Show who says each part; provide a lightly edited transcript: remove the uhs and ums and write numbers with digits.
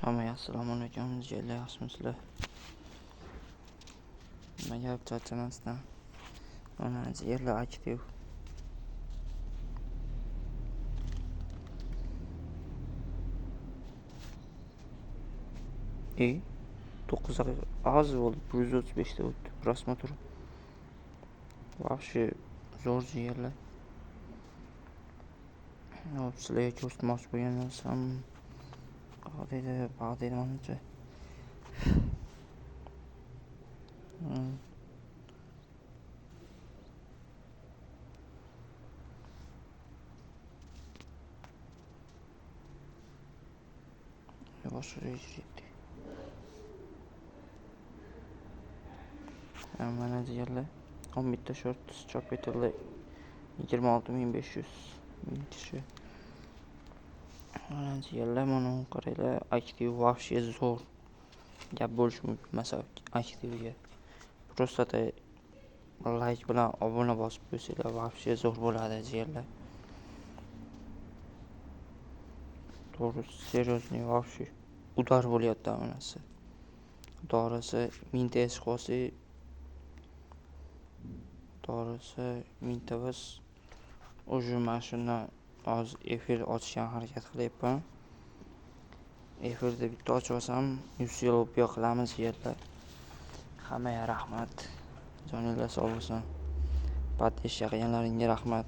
Speaker 1: Hammaga assalomu alaykum, jigarlar, yaxshimisizlar? Nima gap, charchamasdan. Mana jigarlar aktiv. E 9 daqiqa az bo'ldi, 135 ta o'tdi просмотр. Вообще zo'r jigarlar. Hop, sizlarga ko'rsatmoqchi bo'lgan narsam deydi, baq deydi manimcha. Boshqa joyga kiryapti. Mana jigarlar, 11 ta short chop etildi. 26.500 ming kishi. Mana jigarlar, mana qaranglar, aktiv вообще zo'r. Gap bo'lishi mumkin emas aktivga. Просто like bilan obuna bosib qo'ysanglar вообще zo'r bo'ladi jigarlar. To'g'ri, серьезный вообще удар bo'lyapti hammasi. Xudo xohlasa 1000 ta chiqib olsak, xudo xohlasa 1000 ta biz уже mana shundan hozir efir ochishga harakat qilyapman. Efirda bitta ochib olsam 100 yil qilamiz jigarlar. Hammaga rahmat. Joninglar sog' bo'lsin. Поддержка qilganlaringga rahmat.